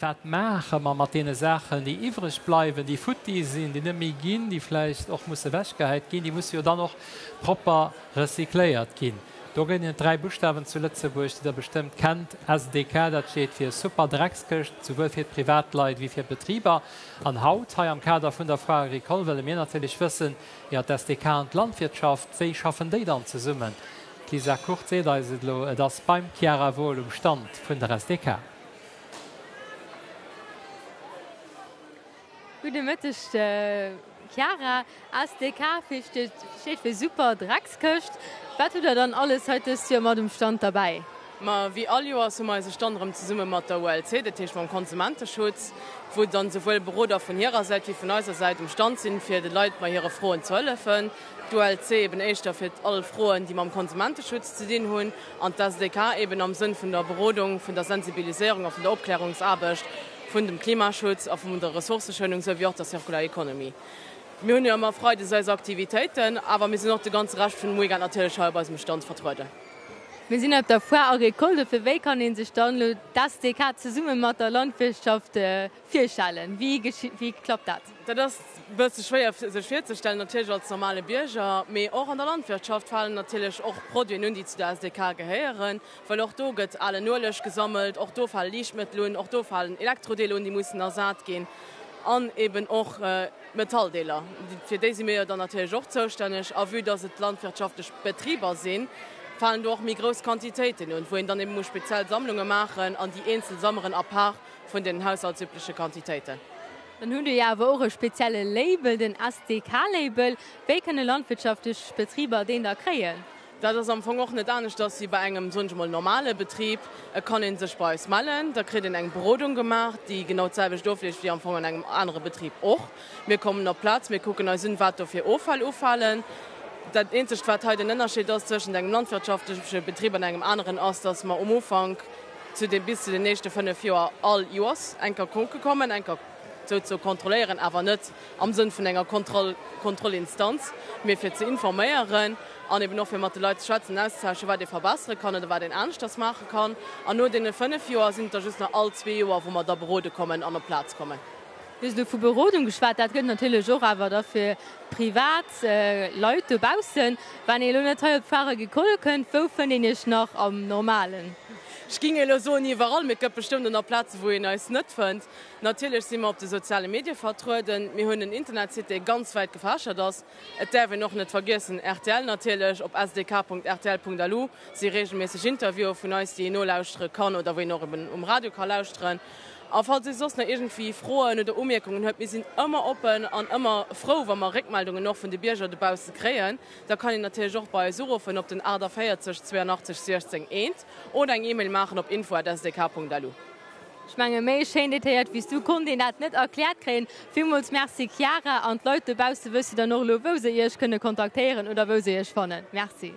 Wat maache mer mat deene Saachen, déi iwwreg bleiwen, déi futti sinn, déi net méi ginn, déi vläicht och musse ewechgehäit ginn? Déi musse jo dann och propper recycléiert ginn. Do gëtt et 3 Buschtawen zu Lëtzebuerg, déi Der bestëmmt kennt, SDK, dat steet fir Super Dreckskëscht, souwuel fir d'Privatleit wéi fir d'Betriber. An haut, hei am Kader vun der Foire Agricole, wëlle mir natierlech wëssen, jo, d'SDK an d'Landwirtschaft, wéi schaffen déi dann zesummen? D'Lisa Kurt seet eis et elo, et ass beim Chiara Wohl um Stand vun der SDK. Gudde Mëtteg Chiara. SDK steet fir Super Dreckskëscht. Wat hutt der dann alles hei dëst Joer mat um Stand derbäi? Ma wéi all Joers hu mer eise Stand erëm zesumme mat der ULC, dat heescht mam Konsumenteschutz, wou dann esouwuel Beroder vun hirer Säit wéi vun eiser Säit um Stand sinn, fir de Leit bei hire Froen ze hëllefen. D'ULC eben éischter fir all Froen, déi mam Konsumenteschutz ze dinn hunn, an d'SDK eben am Sënn vun der Berodung, vun der Sensibiliséierung a vun der Opklärungsaarbecht vun dem Klimaschutz a vun der Ressourcëschounung souwéi och der Circular Economy. Mir hunn jo ëmmer freides eis Aktivitéiten, awer mir sinn och de ganze Rescht vun dem Weekend natierlech hei op eisem Stand vertrueden. Mir sinn op der Foire Agricole, dofir wéi kann ee sech dann elo d'SDK zesumme mat der Landwirtschaft virstellen? Wéi wéi klappt dat? Dat ass e bësse schwéier sech virzestellen natierlech als normale Bierger, mee och an der Landwirtschaft falen natierlech och Produiten un, déi zu der SDK gehéieren. Well och do gëtt alen Ueleg gesammelt, och do fale Liichtmëttel un, och do falen Elektrodeeler un, déi mussen ersat ginn an eben och Metalldeeler. Fir déi si mir jo dann natierlech och zoustänneg. A vue dass et landwirtschaftlech Betriber sinn, falen do och méi grouss Quantitéiten un, wou een dann eben muss speziell Sammlunge maachen an déi eenzel Sammeren à part vun den haushaltsübleche Quantitéiten. Dann hutt Dir jo awer och e spezielle Label, den SDK-Label. Wéi kënne landwirtschaftlech Betriber deen da kréien? Dat ass am Fong och net aneschters wéi bei engem, soen ech emol, normale Betrib. Et kann ee sech bei eis mellen, da kritt een eng Berodung gemaach, déi genau d'selwecht ofleeft wéi am Fong an engem anere Betrib och. Mir kommen op d'Plaz, mir kucken eis un, wat do fir Offäll ufalen. Dat eenzegt, wat hei den Ënnerscheed ass zwëschent engem landwirtschaftleche Betrib an engem aneren, ass, dass mer um Ufank zu de, bis zu den éischte 5 Joer all Joers eng Kéier kucke kommen, eng Kéier souzesoe kontrolléieren, awer net am Sënn vun enger Kontroll, Kontrollinstanz, mee fir ze informéieren an eben och fir mat de Leit ze schwätzen an auszetauschen, wat ee verbessere kann oder wat een aneschters maache kann. An no deene 5 Joer sinn et da just nach all zwee Joer, wou mer da berode kommen an op d'Plaz kommen. Du hues elo vu Berodung geschwat. Dat gëllt natierlech och awer da fir privat Leit dobaussen. Wann ee elo net hei op d'Foire Agricole kënnt, wou fënnt een Iech nach am Normalen? Ech ging elo soen iwwerall, mee et gëtt bestëmmt och nach Plazen, wou een eis net fënnt. Natierlech si mer op de soziale Medie vertrueden. Mir hunn en Internetsite, dee ganz wäit gefächert ass. Et däerf een och net vergiessen, rtl natierlech, op sdk.rtl.lu si reegelméisseg Interviewe vun eis, déi een nolauschtere kann oder wou een och eben um Radio ka lauschteren. A falls ee soss nach iergendwéi Froen oder Umierkungen huet, mir sinn ëmmer oppen an ëmmer frou, wa mer Réckmeldungen och vun de Bierger dobausse kréien. Da kann een natierlech och bei eis uruffen op den 48 82 16 1 oder eng E-Mail maachen op info@sdk.lu. Ech menge méi schéin detailléiert wéi s du konnt een dat net erkläert kréien. Villmools Merci Chiara, an d'Leit dobausse wësse dann och elo wou se iech kënne kontaktéieren oder wou se iech fannen. Merci.